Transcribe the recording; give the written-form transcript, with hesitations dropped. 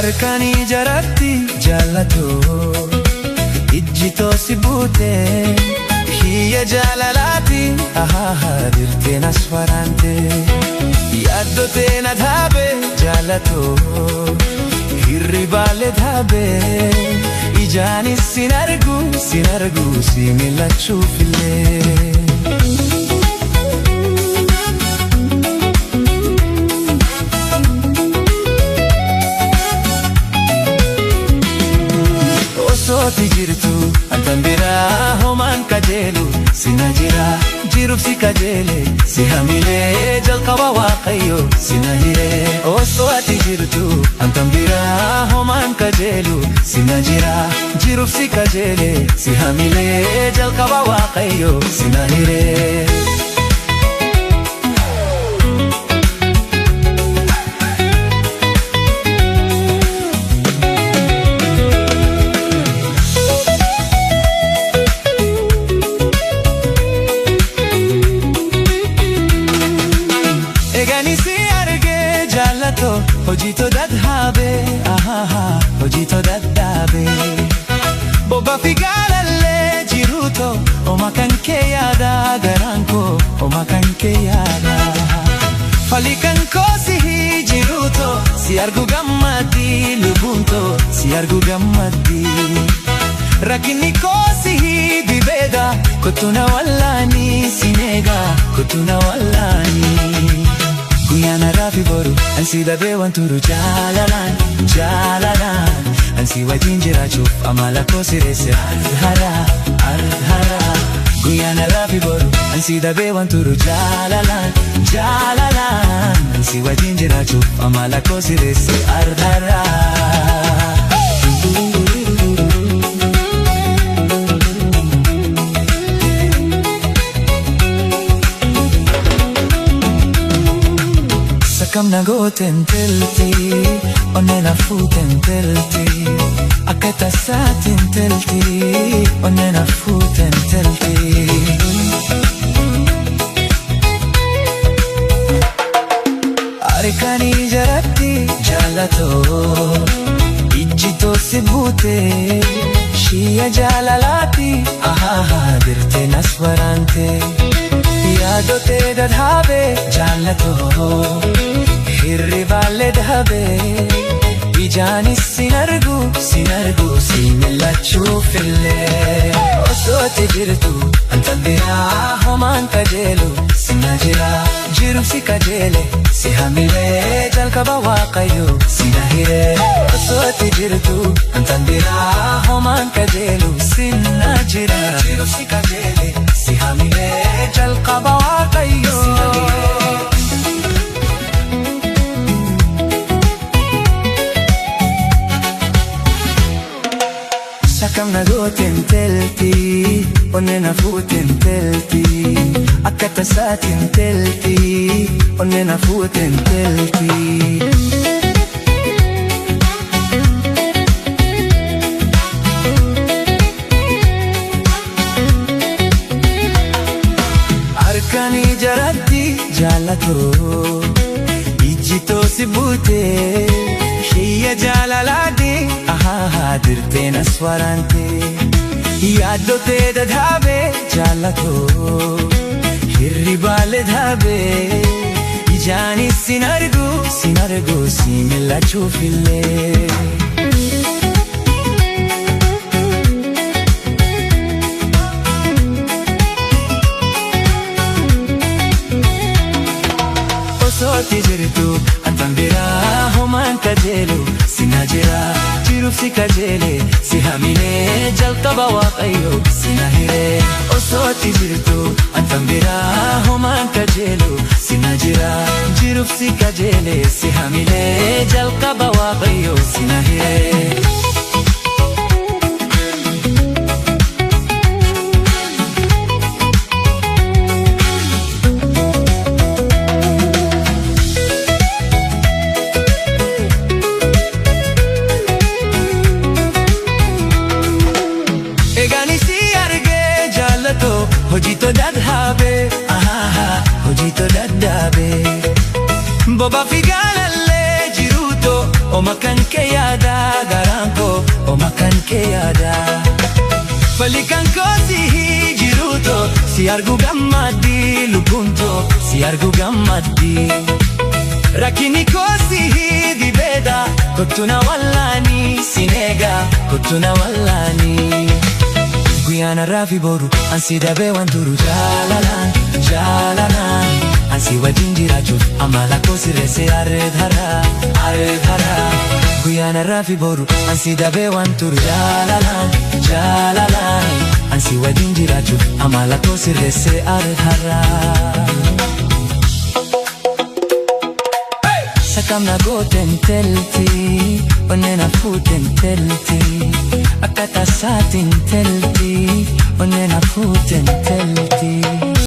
Harkanii jaratti jaallatoo ijji toosi buutee hiyya jaalalaati ahaha dirteen as waraante yaaddotee na dhaabe jaallatoo hirribaalee dhaabe ijaanis sin argu sin argu si milachuufillee. Osooti jirtu antan biraa homaan kajeelu sina jira jiruuf si kajeele si hamilee jalqaba waaqayyo sina hiree. Osoo ati jirtu antan biraa homaan kajeelu sina jira jiruuf si kajeele si hamilee jalqaba waaqayyo sina hiree. Eegani si argee jaallatoo hojii dadhaabe ahaha hojii dadhaabe bobba fi gaalallee jiruuto oma kan kee yaada garaan koo oma kan kee yaada falli kan koo si jiruuto si argu gammaddi lubbuunto si argu gammaddi rakkinni koo si dibeeda kottu na wallaani si neega kottu na wallaani. Guyyaan har'aa boru ansi dhabee waan turu jaalalaan jaalalaan ansi wajjin jiraachuuf amala koo sireesse har'a har'a. Guyyaan har'aa boru ansi dhabee waan turu jaalalaan jaalalaan ansi wajjin jiraachuuf amala koo sireesse har'a. Sakam na gooteen telti, onnee na fuuteen telti, akka tasaatiin telti, onnee na fuuteen telti. Harkanii jaratti jaallatoo ijji toosi buutee shiyya jaalalaati ahaha dirtee nas waraante yaadotee dadhaabe jaallatoo hirribaalee dhaabe ijaanis sin argu sin argu si milachuufillee osoo ati jirtu antan biraa homaan kajeelu sina jira jiruuf si kajeele si hamilee jalqaba waaqayyo sina hiree osoo ati jirtu antan biraa homaan kajeelu sina jira jiruuf si kajeele si hamilee jalqaba waaqayyo sina hiree. Sakam na gooteen telti, onnee na fuuteen telti, akka tasaatiin telti, onnee na fuuteen telti. Harkanii jaratti jaallatoo ijji toosi buutee hiyya jaalalaati ahaha dirteen as waraante yaaddotee dadhaabe jaallatoo hirribaalee dhaabe ijaanis sin argu sin argu si milachuufillee. Osoo ati jirtu antan biraa homaan kajeelu sina jira jiruuf si kajeele si hamilee jalqaba waaqayyo sina hiree. Osoo ati jirtu antan biraa homaan kajeelu sina jira jiruuf si kajeele si hamilee jalqaba waaqayyo sina hiree. Eegani si argee jaallatoo hojii dadhaabe ahaha hojii dadhaabe bobba fi gaalallee jiruuto Oma kan kee yaada garaan koo, oma kan kee yaada. Falli kan koo si jiruuto, si argu gammaddi lubbuunto, si argu gammaddi. Rakkinni koo si dibeeda, kottu na wallaani sineega, kottu na wallaani. Guyyaan har'aa fi boru ansi dabee waan turu jaalalaan, jaalalaan. Ansi wajjin jiraachuuf amala koo sirreessee areed haraa, areed haraa. Guyyaan har'aa fi boru ansi dabee waan turu jaalalaan, jaalalaan. Ansi wajjin jiraachuuf amala koo sirreessee areed haraa. Sakamna gooten telti, onneen hafuuten telti, akka tasaatiin telti, onneen hafuuten telti.